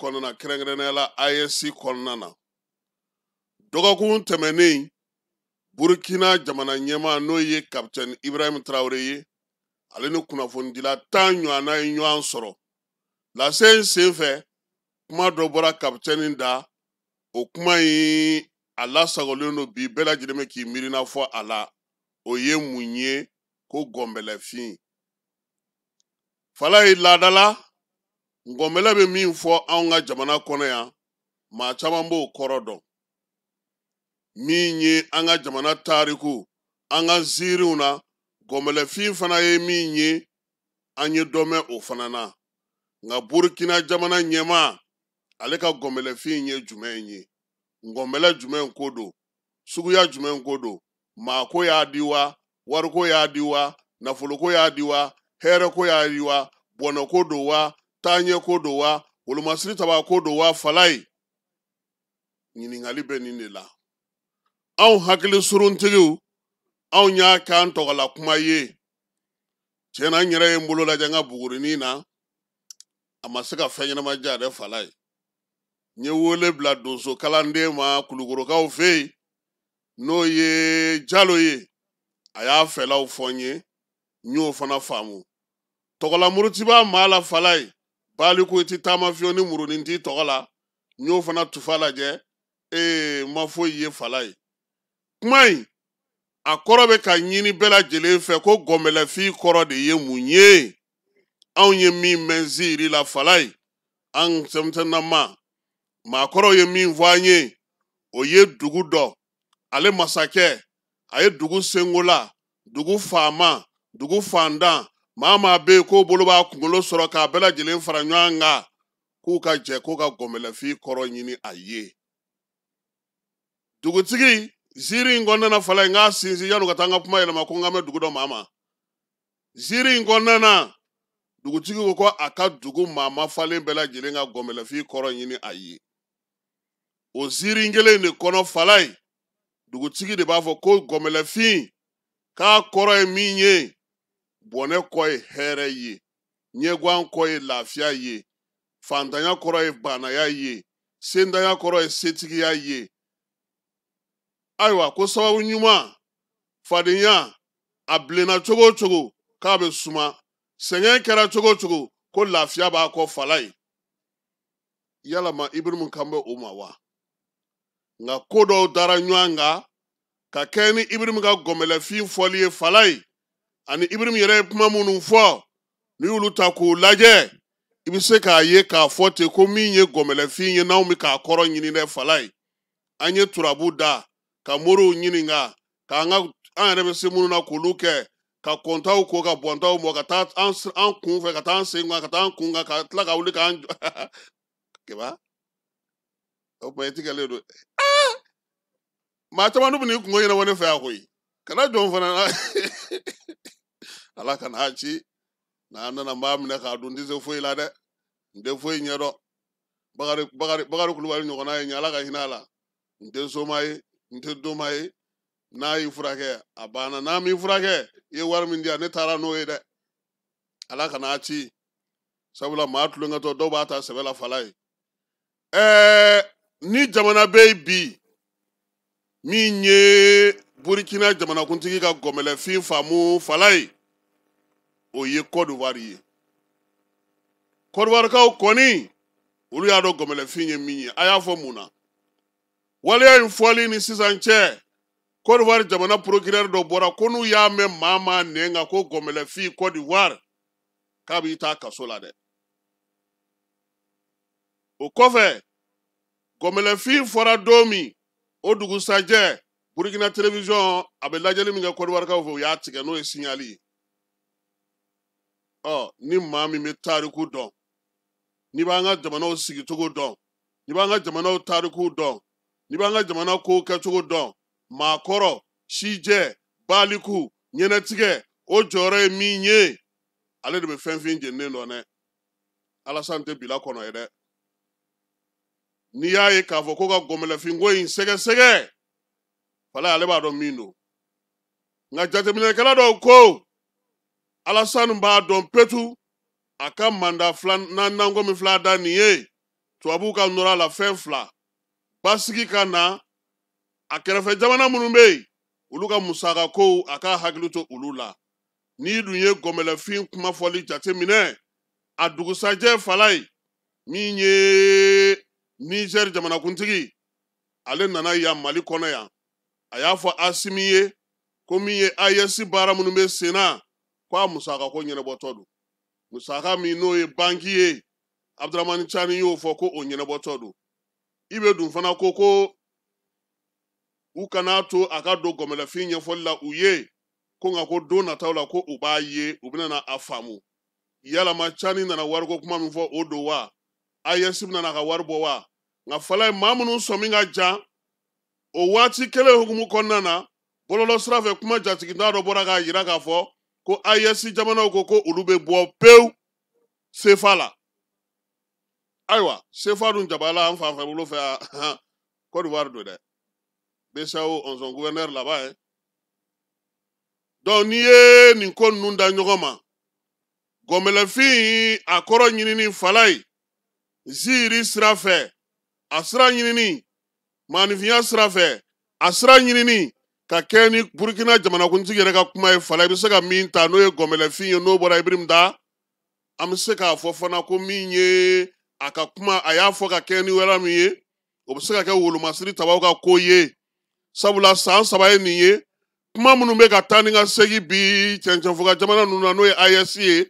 kɔnɔna na, kɛrɛnkɛrɛnnenya la AES kɔnɔna na. Dɔgɔkun tɛmɛnen, Burkina jamana ɲɛmaa n'o ye Capitaine Ibrahim Traoré ye, ale ni kunnafonidila 10 ɲɔgɔnna ye ɲɔgɔn sɔrɔ. Lase in senfɛ, kuma dɔ bɔra Capitaine da, o kuma in a lasagolen don bi, bɛɛ lajɛlen bɛ k'i miirina fɔ a la. O ye mun ye? Ko gɔnbɛlɛfin. Falaye, laadala ngɔnbɛlɛ bɛ min fɔ anw ka jamana kɔnɔ yan, maa caman b'o kɔrɔ dɔn. Min ye an ka jamana tariku, an ka ziiriw na, gɔnbɛlɛfin fana ye min ye, an ye dɔ mɛn o fana na. Nka Burkina jamana ɲɛmaa, ale ka gɔnbɛlɛfin ye jumɛn ye? Ngɔnbɛlɛ jumɛn ko don? Suguya jumɛn ko don? Maako y'a di wa? Wariko y'a di wa? Nafoloko y'a di wa? Hɛrɛko y'a di wa? Bɔnɛko don wa? Taaɲɛko don wa? Wolomasiri tabako don wa? Falaye, ɲininkali bɛ nin de la. Anw hakili suruntigiw, anw y'a k'an tɔgɔla kuma ye. Tiɲɛ na, n yɛrɛ ye n bolo lajɛ n ka bugurinin na, a ma se ka fɛn ɲɛnama diya dɛ. Falaye, n ye wele bila donso kalanden ma Kulukorokaw fɛ yen, n'o ye Jalo ye. A y'a fɛlaw fɔ n ye, n y'o fana faamu. Tɔgɔla murutiba maa la, Falaye, baliku i ti taama fiyewu ni murunin t'i tɔgɔ la. N y'o fana tufa lajɛ, ee, n ma foyi ye. Falaye, kuma in a kɔrɔ bɛ ka ɲini bɛɛ lajɛlen fɛ, ko gɔnbɛlɛfin kɔrɔ de ye mun ye? Anw ye min mɛn ziiri la, Falaye, an sɛmisɛnnama maakɔrɔw ye min fɔ an ye, o ye dugu dɔ, ale masakɛ, a ye dugu senkola, dugu faama, dugu fantan, maa maa bɛ yen k'o bolo b'a kunkolo sɔrɔ k'a bɛɛ lajɛlen fara ɲɔgɔn kan, k'u ka jɛ k'u ka gɔnbɛlɛfin kɔrɔ ɲini a ye. Dugutigi ziiri in kɔnɔna na, Falaye, n k'a sinsin yanni ka taa n ka kuma yɛlɛma ko n ka mɛn dugu dɔ maa ma. Ziiri in kɔnɔna na, dugutigi ko ko a ka dugu maa mafalen bɛɛ lajɛlen ka gɔnbɛlɛfin kɔrɔ ɲini a ye. O ziiri kelen de kɔnɔ, Falaye, dugutigi de b'a fɔ ko gɔnbɛlɛfin k'a kɔrɔ ye min ye, bɔnɛ kɔ ye hɛrɛ ye, ɲɛguwan kɔ ye lafiya ye, fantanya kɔrɔ ye banaya ye, sentanya kɔrɔ ye setigiya ye. Ayiwa, ko sababu ɲuman, fadenya a bilenna cogo o cogo k'a bɛ suma, sɛgɛn kɛra cogo o cogo ko lafiya b'a kɔ. Falaye, yalama Ibirimu kan bɛ o ma wa? Nka ko dɔw dara ɲɔgɔn kan ka kɛ ni Ibirimu ka gɔnbɛlɛfin fɔli ye. Falaye, ani Ibirimu yɛrɛ ye kuma minnu fɔ, n'i y'olu ta k'u lajɛ, i bɛ se k'a ye k'a fɔ ten ko min ye gɔnbɛlɛfin ye, n'anw bɛ k'a kɔrɔ ɲini dɛ. Falaye, an ye turabu da ka moriw ɲininka, k'an ka an yɛrɛ bɛ se minnu na k'olu kɛ, ka kɔntaw ko, ka bɔntaw mɔ, ka taa an kun fɛ, ka taa an sen kan, ka taa an kun kan, ka tila ka wuli k'an jɔ. Keba, o tuma i tigɛlen don. Maa caman dun bɛ n'i kungo ɲɛnabɔ ne fɛ yan koyi. Kana jɔn fana na, Ala kana ci n'a nana n b'a minɛ k'a dun. N tɛ se foyi la dɛ, n tɛ foyi ɲɛdɔn. Bakari, Bakari, Bakari Kulubali ɲɔgɔnna ye n ye, Ala ka hinɛ a la. N tɛ soma ye, n tɛ doma ye. N'a y'i furakɛ, a banna. N'a m'i furakɛ, i ye wari min di yan, ne taara n'o ye dɛ. Ala kana ci, sabula maa tulonkɛtɔ dɔw b'a ta sɛbɛ la. Falaye, ni jamana bɛ yen bi min ye Burkina jamanakuntigi ka gɔnbɛlɛfin faamu, Falaye, o ye Côte d'Ivoire ye. Côte d'Ivoirekaw kɔni, olu y'a dɔn gɔnbɛlɛfin ye min ye. A y'a fɔ mun na? Waleya in fɔli ni sisan cɛ, Côte d'Ivoire jamana procureur dɔ bɔra ko n'u y'a mɛn maa maa nɛn kan ko gɔnbɛlɛfin Côte d'Ivoire, k'a b'i taa kaso la dɛ. O kɔfɛ, gɔnbɛlɛfin fɔra don min, o dugusajɛ Burkina télévision a bɛ lajɛli min kɛ Côte d'Ivoirekaw fɛ, u y'a tigɛ, n'o ye signal ye. Ɔ, ni maa min bɛ tariku dɔn, n'i b'an ka jamanaw sigicogo dɔn, n'i b'an ka jamanaw tarikuw dɔn, n'i b'an ka jamana kow kɛcogo dɔn, maakɔrɔ, sijɛ, baliku, ɲɛnɛtigɛ, o jɔyɔrɔ ye min ye, ale de bɛ fɛn fin jeninen dɔn dɛ. Alassane tɛ bila kɔnɔ ye dɛ. N'i y'a ye k'a fɔ ko ka gɔnbɛlɛfinko in sɛgɛsɛgɛ, Falaye, ale b'a dɔn min don. Nka jateminɛkɛla dɔw ko Alassane b'a dɔn petu a ka mandat filanan ko min filɛ a da nin ye. Tubabuw ka nɔrɔ a la fɛn fila, basigi ka na a kɛrɛfɛ jamana minnu bɛ yen, olu ka musaka kow a k'a hakili to olu la. N'i dun ye gɔnbɛlɛfin kuma fɔli jateminɛ, a dugusajɛ Falaye, min ye Niger jamanakuntigi, ale nana yan Mali kɔnɔ yan, a y'a fɔ Asimi ye ko min ye AES baara minnu bɛ sen na, ko a musaka ko ɲɛnabɔtɔ don. Musaka min n'o ye banki ye, Abdramani Cani y'o fɔ ko o ɲɛnabɔtɔ don. I bɛ dun fana ko ko u kana to a ka don gɔnbɛlɛfin ɲɛfɔli la u ye, ko nka ko don nataw la ko u b'a ye, u bɛna a faamu. Yalama Cani nana wariko kuma min fɔ, o don wa? AES bɛna a ka wari bɔ wa? Nka Falaye, maa minnu sɔmi ka jan o waati kelen hukumu kɔnɔna na, bɔlɔlɔ sira fɛ kuma jatiginta dɔ bɔra k'a yira k'a fɔ ko AES jamanaw ko ko olu bɛ bɔ pewu CFA la. Ayiwa, CFA dun jabala an fan fɛ bolo fɛ yan, Côte d'Ivoire don dɛ, BCEAO ont son gouverneur là-bas hein. Donc n'i ye nin ko ninnu da ɲɔgɔn ma, gɔnbɛlɛfin a kɔrɔ ɲinini Falaye ziiri sira fɛ, a sira ɲinini maaninfinya sira fɛ, a sira ɲinini ka kɛ ni Burukina jamanakuntigi yɛrɛ ka kuma ye, Falaye, i bɛ se ka min ta n'o ye gɔnbɛlɛfin ye, n'o bɔra Ibrahim da, an bɛ se k'a fɔ fana ko min ye a ka kuma, a y'a fɔ ka kɛ ni wɛrɛ min ye, o bɛ se ka kɛ wolomasiri tabaw ka ko ye. Sabula san 3 ye nin ye, kuma minnu bɛ ka taa ni ka segin bi cɛncɛnfuga jamana ninnu na, n'o ye AES ye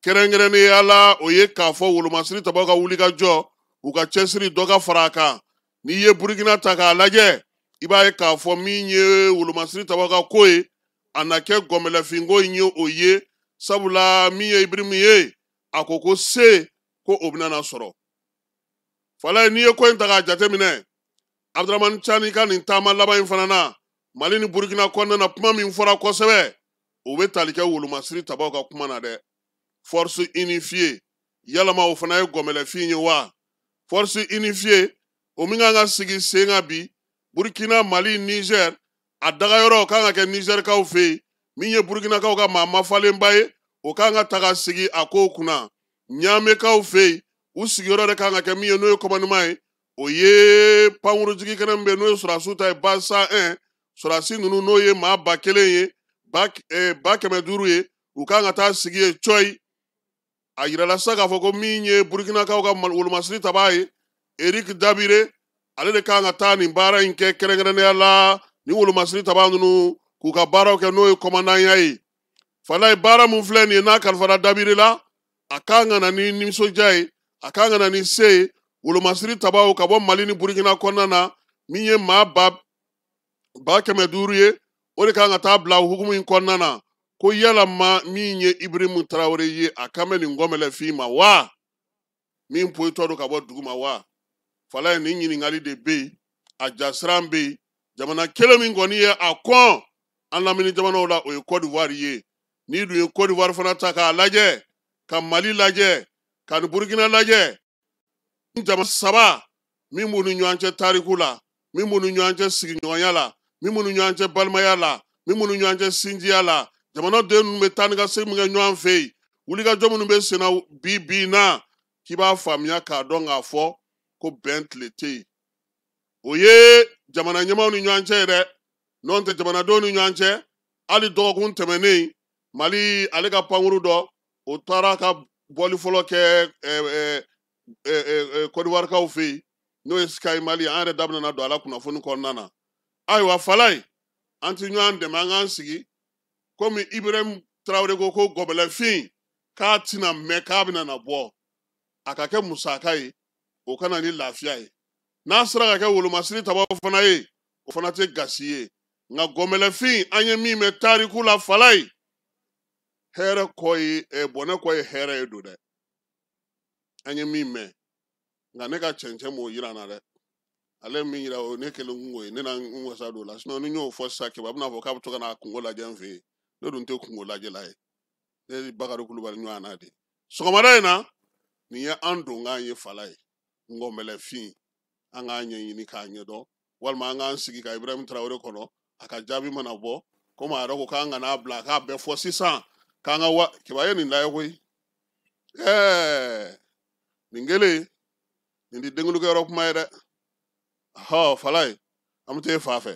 kɛrɛnkɛrɛnnenya la, o ye k'a fɔ wolomasiri tabaw ka wuli ka jɔ, u ka cɛsiri dɔ ka fara a kan. N'i ye Burukina ta k'a lajɛ, i b'a ye k'a fɔ min ye wolomasiri tabaw ka ko ye, a na kɛ gɔnbɛlɛfinko in ye o ye. Sabula min ye Ibrahim ye, a ko ko se ko o bɛna na sɔrɔ. Falaye, n'i ye ko in ta k'a jateminɛ, Abdramani Cani ka nin taama laban in fana na, Mali ni Burukina kɔnɔna na, kuma min fɔra kosɛbɛ, o bɛ tali kɛ wolomasiri tabaw ka kuma na dɛ. Force unifiée, yalama o fana ye gɔnbɛlɛfin ye wa? Force unifiée o min kan ka sigi sen kan bi, Burukina, Mali, Niger, a dagayɔrɔ kan ka kɛ Nizɛrikaw fɛ yen. Min ye Burukinakaw ka maa mafalenba ye, o kan ka taga sigi a kow kunna. Ɲamekaw fɛ yen, u sigiyɔrɔ de kan ka kɛ min ye, n'o ye commandement ye, o ye pankurujigi kɛnɛ min bɛ yen, n'o ye sɔrɔdasiw ta ye, base 101. Sɔrɔdasi ninnu, n'o ye maa 1000 ye, 500 ye, u kan ka taa sigi yen cɔyi. A yirala sisan k'a fɔ ko min ye Burukinakaw ka wolomasiri tabaa ye, Eric Dabire, ale de kan ka taa nin baara in kɛ kɛrɛnkɛrɛnnenya la, ni wolomasiri tabaa ninnu k'u ka baaraw kɛ, n'o ye kɔmandanya ye. Falaye, baara min filɛ nin ye, n'a kalifara Dabire la, a kan ka na ni nisɔndiya ye, a kan ka na ni se ye. Wolomasiri tabaw ka bɔ Mali ni Burukina kɔnɔna na, min ye maa 500 ye, o de kan ka taa bila hukumu in kɔnɔna na. Ko yalama min ye Ibrahim Traoré ye, a kan bɛ nin gɔnbɛlɛfin ma wa? Min poyitɔ don ka bɔ dugu ma wa? Falaye, nin ɲininkali de bɛ yen, a jasiran bɛ yen. Jamana kelen min kɔni ye a kɔn an lamini jamanaw la, o ye Côte d'Ivoire ye. N'i dun ye Côte d'Ivoire fana ta k'a lajɛ, ka Mali lajɛ, ka ni Burukina lajɛ, jama 3 min b'u ni ɲɔgɔn cɛ tariku la, min b'u ni ɲɔgɔn cɛ sigiɲɔgɔnya la, min b'u ni ɲɔgɔn cɛ balimaya la, min b'u ni ɲɔgɔn cɛ sinjiya la, jamanaden ninnu bɛ taa ni ka segin min kɛ ɲɔgɔn fɛ yen, wulikajɔ minnu bɛ sen na bi bi in na, k'i b'a faamuya k'a dɔn k'a fɔ ko bɛn tile tɛ yen. O ye jamana ɲɛmaaw ni ɲɔgɔn cɛ ye dɛ, n'o tɛ jamanadenw ni ɲɔgɔn cɛ. Hali dɔgɔkun tɛmɛnen, Mali ale ka pankuru dɔ, o taara ka bɔli fɔlɔ kɛ Côte d'Ivoirekaw fɛ yen, n'o ye Sky Mali, an yɛrɛ da bɛna na don a la kunnafoni kɔnɔna na. Ayiwa Falaye, an ti ɲɔgɔn dɛmɛ, an k'an sigi komi Ibrahim Traoré ko ko gɔbɛlɛfin k'a tɛna mɛn, k'a bɛna na bɔ, a ka kɛ musaka ye, o ka na ni lafiya ye. N'a sera ka kɛ wolomasiri tabaw fana ye, o fana tɛ gasi ye. Nka gɔnbɛlɛfin, an ye min mɛn tariku la Falaye, hɛrɛ kɔ ye, bɔnɛ kɔ ye hɛrɛ ye don dɛ. An ye min mɛn, nka ne ka cɛncɛn m'o yira n na dɛ. Ale ye min yira, o ye ne kelen kungo ye, ne na n wasa don o la. Sinon ni n y'o fɔ sisan, Keba bɛna fɔ k'a bɛ to ka na kungo lajɛ n fɛ yen. Ne dun tɛ kungo lajɛla ye, ne ye Bakari Kulubali ɲɔgɔn na de. Sɔgɔmada in na, nin ye an donkan ye Falaye, ngɔnbɛlɛfin, an k'a ɲɛɲini k'a ɲɛdɔn, walima an k'an sigi ka Ibrahim Traoré kɔnɔ, a ka jaabi mana bɔ, komi a yɛrɛ ko k'an kana bila a k'a bɛɛ fɔ sisan, k'an ka wa Keba ye nin lajɛ koyi. Nin kelen Nin tɛ denkundi kɛyɔrɔ kuma ye dɛ. Hɔ, Falaye, an bɛ taa e fa fɛ.